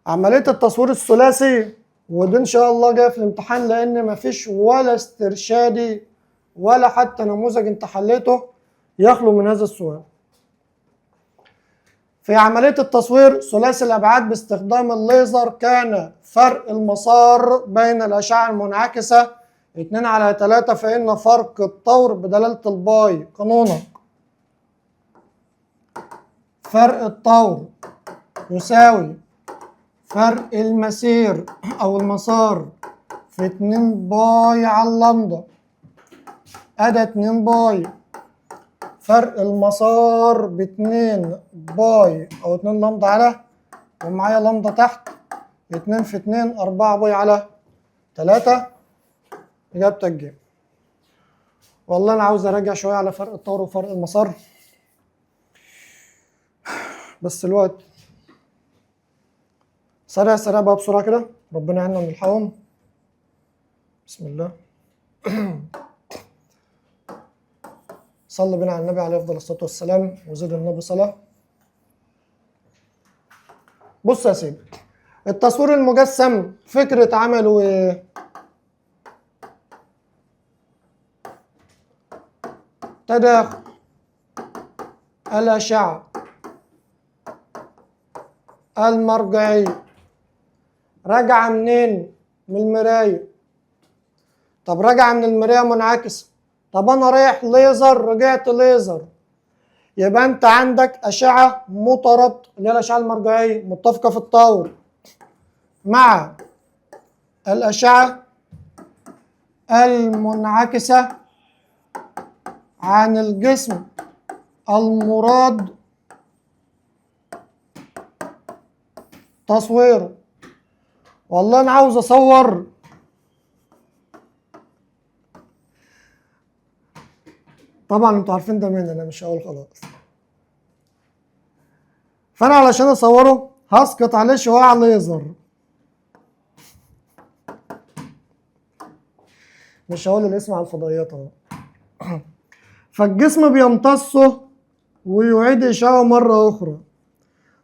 عملية التصوير الثلاثي، وده إن شاء الله جاي في الامتحان لأن مفيش ولا استرشادي ولا حتى نموذج أنت حليته يخلو من هذا السؤال. في عملية التصوير ثلاثي الأبعاد باستخدام الليزر كان فرق المسار بين الأشعة المنعكسة 2/3، فإن فرق الطور بدلالة ال pi قانونا فرق الطور يساوي فرق المسير أو المسار في 2 pi على اللمدة. أدا 2 pi، فرق المسار ب2 pi أو 2 لمدة على، ومعايا لمدة تحت، 2 في 2 4 pi على 3. إجابتك ج. والله أنا عاوز أراجع شوية على فرق الطور وفرق المسار، بس الوقت سريع سريع بقى بسرعة كده، ربنا يعيننا ونلحقهم. بسم الله. صلى بنا على النبي عليه أفضل الصلاة والسلام وزيد النبي صلاة. بص يا سيدي، التصوير المجسم فكرة عمله ايه؟ تداخل الأشعة المرجعية راجعة منين؟ من المراية. طب راجعة من المراية منعكسة، طب أنا رايح ليزر رجعت ليزر، يبقى أنت عندك أشعة مترابطة اللي هي الأشعة المرجعية متفقة في الطور مع الأشعة المنعكسة عن الجسم المراد تصويره. والله أنا عاوز أصور، طبعا انتوا عارفين ده مين، أنا مش هقول خلاص. فأنا علشان أصوره هسقط عليه شعاع ليزر، مش هقول الاسم على الفضائيات اهو. فالجسم بيمتصه ويعيد إشعاعه مرة أخرى.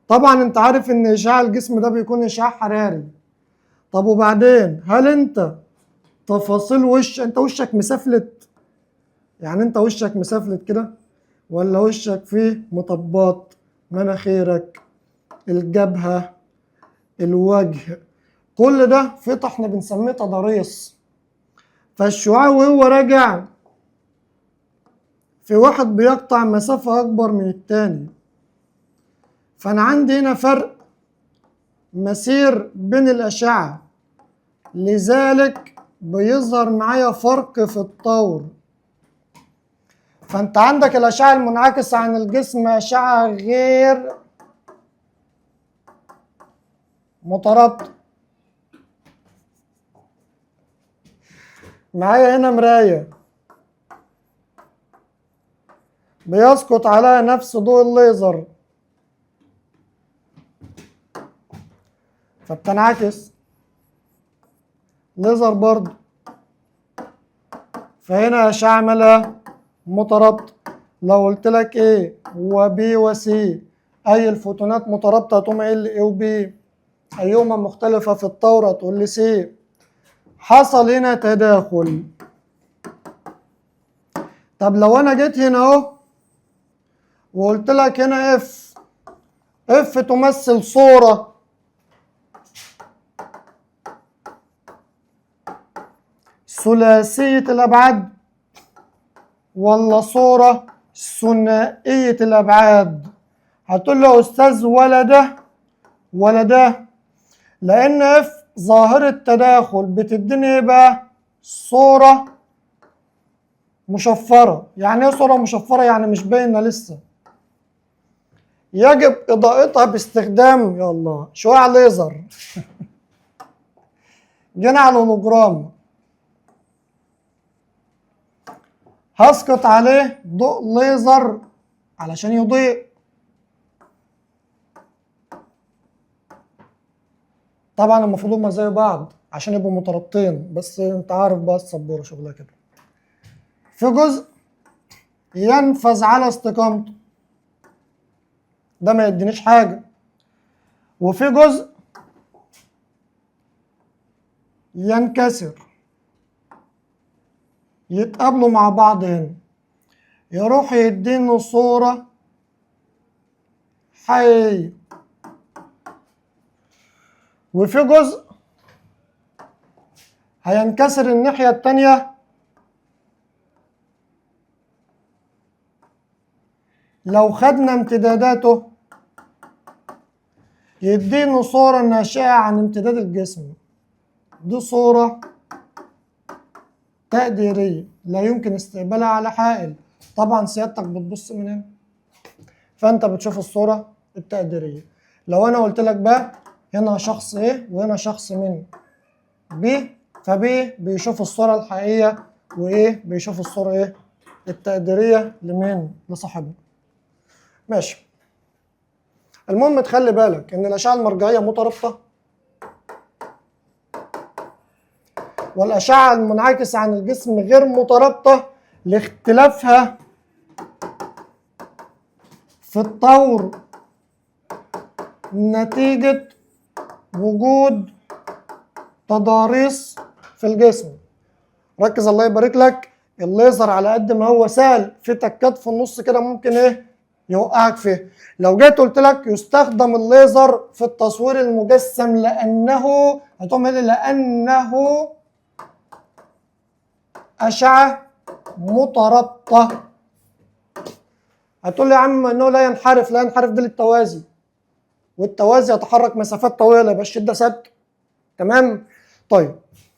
طبعا انت عارف ان إشعاع الجسم ده بيكون إشعاع حراري. طب وبعدين هل انت تفاصيل وش، انت وشك مسفلت؟ يعني انت وشك مسفلت كده ولا وشك فيه مطبات؟ مناخيرك، الجبهة، الوجه، كل ده في احنا بنسميه تضاريس. فالشعاع وهو راجع في واحد بيقطع مسافة أكبر من التاني، فأنا عندي هنا فرق مسير بين الأشعة، لذلك بيظهر معايا فرق في الطور. فأنت عندك الأشعة المنعكسة عن الجسم أشعة غير مترابطة. معايا هنا مراية بيسقط عليها نفس ضوء الليزر فبتنعكس ليزر برضه، فهنا أشعة مالها مترابطة. لو قلت لك A و B و C أي الفوتونات مترابطة هتقوم قايل لي A و B، أيهما مختلفة في الطور هتقول لي C. حصل هنا تداخل. طب لو أنا جيت هنا أهو وقلت لك هنا F، F تمثل صورة ثلاثية الأبعاد ولا صورة ثنائية الأبعاد؟ هتقول له يا أستاذ ولا ده ولا ده، لأن F ظاهرة تداخل بتديني إيه بقى؟ صورة مشفرة. يعني إيه صورة مشفرة؟ يعني مش باينة لسه، يجب إضاءتها باستخدام يا الله شعاع ليزر. جينا على الهولوجرام هسقط عليه ضوء ليزر علشان يضيء. طبعا المفروض هما زي بعض عشان يبقوا مترابطين، بس انت عارف بقى السبوره شغلها كده. في جزء ينفذ على استقامته، ده ما يدينيش حاجه، وفي جزء ينكسر، يتقابلوا مع بعض هنا، يروح يديني صورة حقيقية. وفي جزء هينكسر الناحية التانية لو خدنا امتداداته يديني صورة ناشئة عن امتداد الجسم. دي صورة تقديرية لا يمكن استقبالها على حائل. طبعا سيادتك بتبص من هنا فانت بتشوف الصورة التقديرية. لو انا قلت لك بقى هنا شخص A وهنا شخص من B، فB بيشوف الصورة الحقيقية وA بيشوف الصورة ايه؟ التقديرية لمين؟ لصاحبنا. ماشي. المهم تخلي بالك ان الأشعة المرجعية مترابطة، والأشعة المنعكسة عن الجسم غير مترابطة لاختلافها في الطور نتيجة وجود تضاريس في الجسم. ركز الله يبارك لك، الليزر على قد ما هو سهل في تكات في النص كده ممكن ايه يوقعك فيه. لو جيت قلت لك يستخدم الليزر في التصوير المجسم لأنه، هتقوم قايل لأنه أشعة مترابطة. هتقول لي يا عم انه لا ينحرف، لا ينحرف ده للتوازي، والتوازي يتحرك مسافات طويلة يبقى الشدة ثابتة. تمام؟ طيب